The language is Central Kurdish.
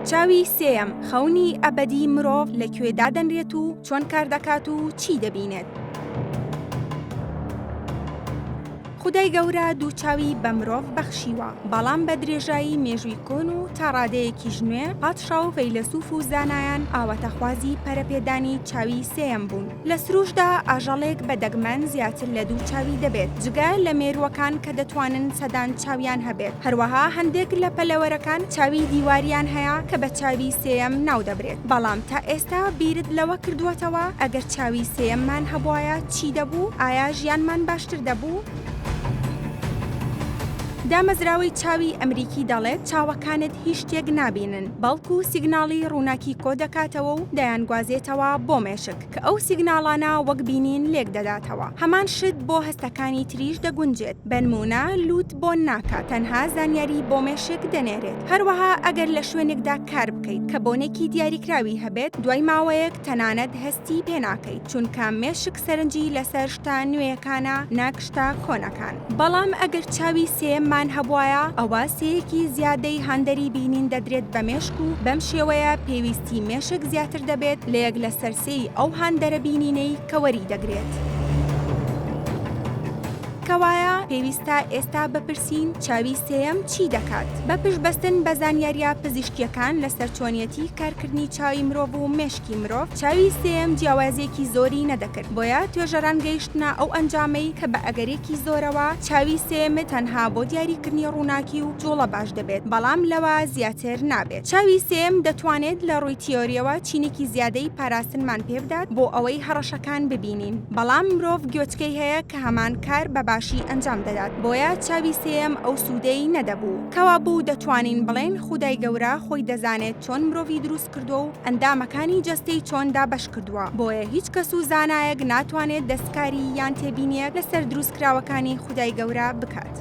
چاوی سێیەم، خەونی ئەبەدی مرۆڤ لە کوێ دادەنرێت و چۆن کاردەکات و چی دەبینێت؟ خودای گەورە دوو چاوی بە مرۆڤ بەخشیوە، بەڵام بە درێژایی مێژووی کۆن و تا ڕادەیەکیش نوێ، پادشا و فەیلەسوف و زانایان ئاواتەخوازی پەرەپێدانی چاوی سێیەم بوون. لە سروشتدا ئاژەڵێک بە دەگمەن زیاتر لە دوو چاوی دەبێت، جگە لە مێرووەکان کە دەتوانن سەدان چاویان هەبێت، هەروەها هەندێک لە پەلەوەرەکان چاوی دیواریان هەیە کە بە چاوی سێیەم ناودەبرێت، بەڵام تا ئێستا بیرت لەوە کردووەتەوە ئەگەر چاوی سێیەممان هەبوایە چی دەبوو؟ ئایا ژیانمان باشتر دەبوو؟ دامەزراوەی چاوی ئەمریکی دەڵێت چاوەکانت هیچ شتێک نابینن، بەڵکو سیگناڵی ڕووناکی کۆدەکاتەوە و دەیانگوازێتەوە بۆ مێشک، کە ئەو سیگناڵانە وەک بینین لێکدەداتەوە. هەمان شت بۆ هەستەکانی تریش دەگونجێت، بەنموونە لووت بۆن ناکات، تەنها زانیاری بۆ مێشک دەنێرێت. هەروەها ئەگەر لە شوێنێکدا کار بکەیت کە بۆنێکی دیاریکراوی هەبێت، دوای ماوەیەک تەنانەت هەستی پێناکەیت، چونکە مێشک سەرنجی لەسەر شتە نوێیەکانە نەک شتە کۆنەکان. بەڵام ئەگەر چاوی سێیەممان هەبوایە، ئەوا سێیەکی زیادەی هاندەری بینین دەدرێت بە مێشک و بەم شێوەیە پێویستی مێشک زیاتر دەبێت لە یەک لەسەر سێی ئەو هاندەرە بینینەی کە وەری دەگرێت. کەوایە پێویستە ئێستا بپرسین چاوی سێیەم چی دەکات؟ بە پشتبەستن بە زانیارییە پزیشکییەکان لەسەر چۆنیەتی کارکردنی چاوی مرۆڤ و مێشکی مرۆڤ، چاوی سێیەم جیاوازییەکی زۆری نەدەکرد، بۆیە توێژەران گەیشتنە ئەو ئەنجامەی کە بە ئەگەرێکی زۆرەوە چاوی سێیەمت تەنها بۆ دیاریکردنی ڕووناکی و جوڵە باش دەبێت، بەڵام لەوە زیاتر نابێت. چاوی سێیەم دەتوانێت لە ڕووی تیۆرییەوە چینێکی زیادەی پاراستنمان پێبدات بۆ ئەوەی هەڕەشەکان ببینین، بەڵام مرۆڤ گوێچکەی هەیە کە هەمان کار بە باشی ئەنجام دەدات، بۆیە چاوی سێیەم ئەو سوودەی نەدەبوو. کەوابوو دەتوانین بڵێین خودای گەورە خۆی دەزانێت چۆن مرۆڤی دروست کردووە و ئەندامەکانی جەستەی چۆن دابەش کردووە، بۆیە هیچ کەس و زانایەک ناتوانێت دەستکاری یان تێبینییەک لەسەر دروستکراوەکانی خودای گەورە بکات.